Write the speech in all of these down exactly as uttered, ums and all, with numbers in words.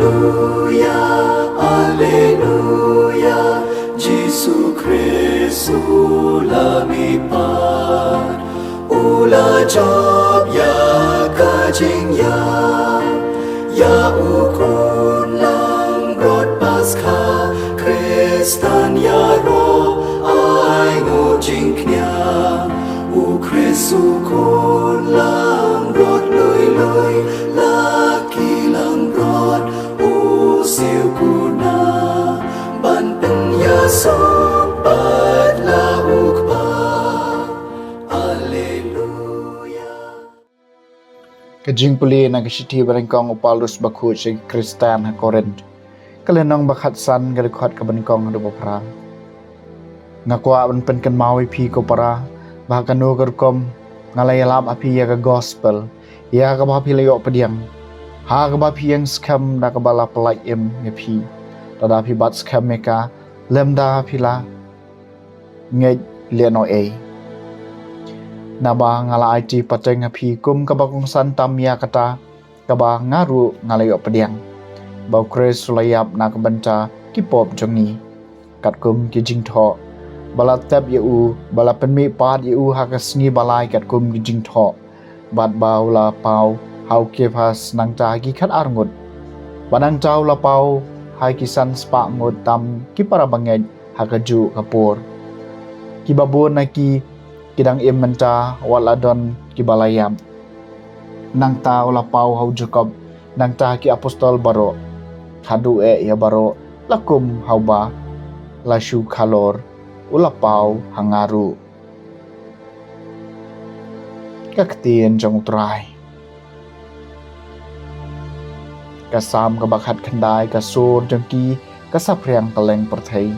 Alleluia, Alleluia, Jisu Khrist u la mihpat, u la jop ïa ka jingïap, ïa u khun langbrot Paskha, Khristan ïaroh ai nguh jingkñia, u Khrist u khun langbrot lui lui, la ki langbrot u siew kuna, ban pynïasoh pat la u Kpa. Alleluia. Ka jingpule na ka shithi ba nyngkong u Paulus bakhuid sha ki Khristan ha Korinth. Ka lynnong ba khatsan, ka dkhot kaba nyngkong haduh ba phra. Nga kwah ban pynkynmaw ïa phi ko para, ba ha kano ka rukom nga la ïalap ha phi ïa ka gospel, ïa kaba phi la ïoh pdiang, ha kaba phi ïeng skhem da kaba la pyllait im ïa phi, lada phi bat skhem ïa ka, lymda phi la ngeit lehnohei. Naba nga la aiti pateng ha phi kum kaba kongsan tam ïa kata kaba nga ruh nga la ïoh pdiang, ba u Khrist u la ïap na ka bynta ki pop jong ngi, katkum ki jingthoh, ba la tep ïa u, ba la pynmihpat ïa u ha ka sngi ba lai katkum ki jingthoh, bad ba u la paw ha u Kephas, nangta ha ki khatar ngut, bad nangta u la paw ha ki san spah ngut tam ki para bangeit ha kajuh ka por. Kiba bun na ki ki dang im mynta, wat la don kiba la ïap. Nangta u la paw ha u Jakob, nangta ha ki apostol baroh, haduh eh ïa baroh, la kum ha uba la shu khalor, u la paw ha nga ruh. Ka ktien jong u Trai. Ka Salm kaba khatkhyndai. Ka sur jong ki ka saphriang kylleng pyrthei.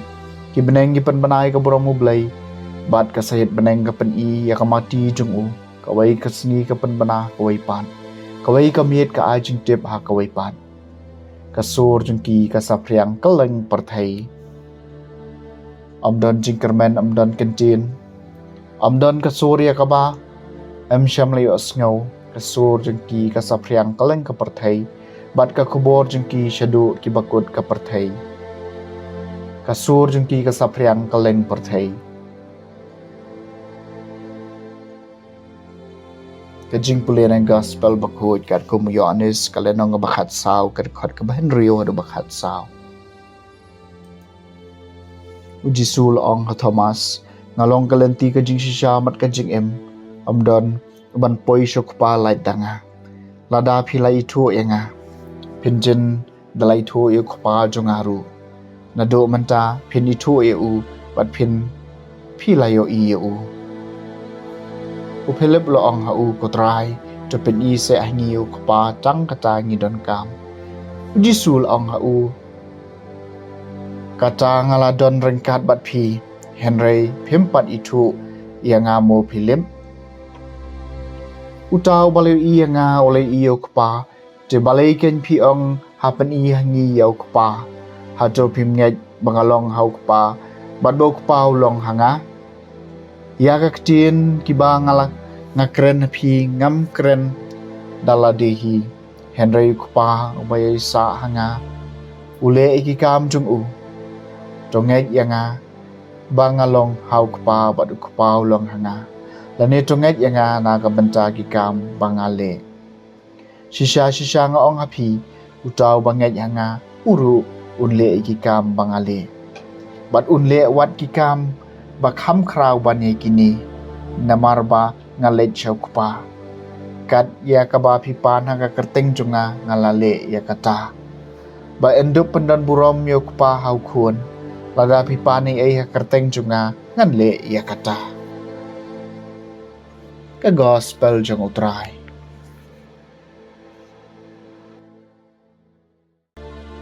Ki bneng ki pynbna ïa ka burom U Blei, bad ka sahit bneng ka pyni ïa ka mati jong u. Kawei ka sngi ka pynbna kawei pat, kawei ka miet ka ai jingtip ha kawei pat. Ka sur jong ki ka saphriang kylleng pyrthei. Ym don jingkyrmen, ym don kyntien, ym don ka sur ïa kaba ym shym la ïohsngew. Ka sur jong ki ka saphriang kylleng ka pyrthei, bad ka khubor jong ki shaduh kiba kut ka pyrthei. Ka sur jong ki ka saphriang kylleng pyrthei. Ka jingpule na ka gospel bakhuid katkum u Ïoannis, ka lynnong ba khatsaw, ka dkhot kaba hynriew haduh ba khatsaw. U Jisu u la ong ha Thomas, nga long ka lynti, ka jingshisha bad ka jingim. Ym don uban poi sha u Kpa lait da nga. Lada phi la ithuh ïa nga, phin jin da la ithuh ïa u Kpa jong nga ruh. Naduh mynta phin ithuh ïa u, bad phin, phi la ïohi ïa u. U Philip u la ong ha u, ko Trai, to pyni seh ha ngi ïa u Kpa, tang kata ngi donkam. U Jisu u la ong ha u, kata nga la don ryngkat bad phi, hynrei phim pat ithuh ïa nga mo Philip? Uta uba la ïohi ïa nga u la ïohi ïa u Kpa. Te balei kein phi ong, ha pyni ha ngi ïa u Kpa? Hato phim ngeit ba nga long ha u Kpa, bad ba u Kpa u long ha nga? Ïa ka ktien kiba nga la, nga kren ha phi ngam kren da lade hi, hynrei u Kpa uba ïaisah ha nga u leh ïa ki kam jong u. To ngeit ïa nga ba nga long ha u Kpa bad u Kpa u long ha nga, lane to ngeit ïa nga na ka bynta ki kam ba nga leh. Shisha shisha nga ong ha phi, uta uba ngeit ha nga, u ruh un leh ïa ki kam ba nga leh, bad un leh wat ki kam ba kham khraw ban ïa kine, namar ba nga leit sha u Kpa. Kat ïa kaba phi pan ha ka kyrteng jong nga, nga la leh ïa kata. Ba yn dup pyndon burom ïa u Kpa ha u Khun. Lada phi pan ei ei ha ka kyrteng jong nga, ngan leh ïa kata. Ka gospel jong u Trai.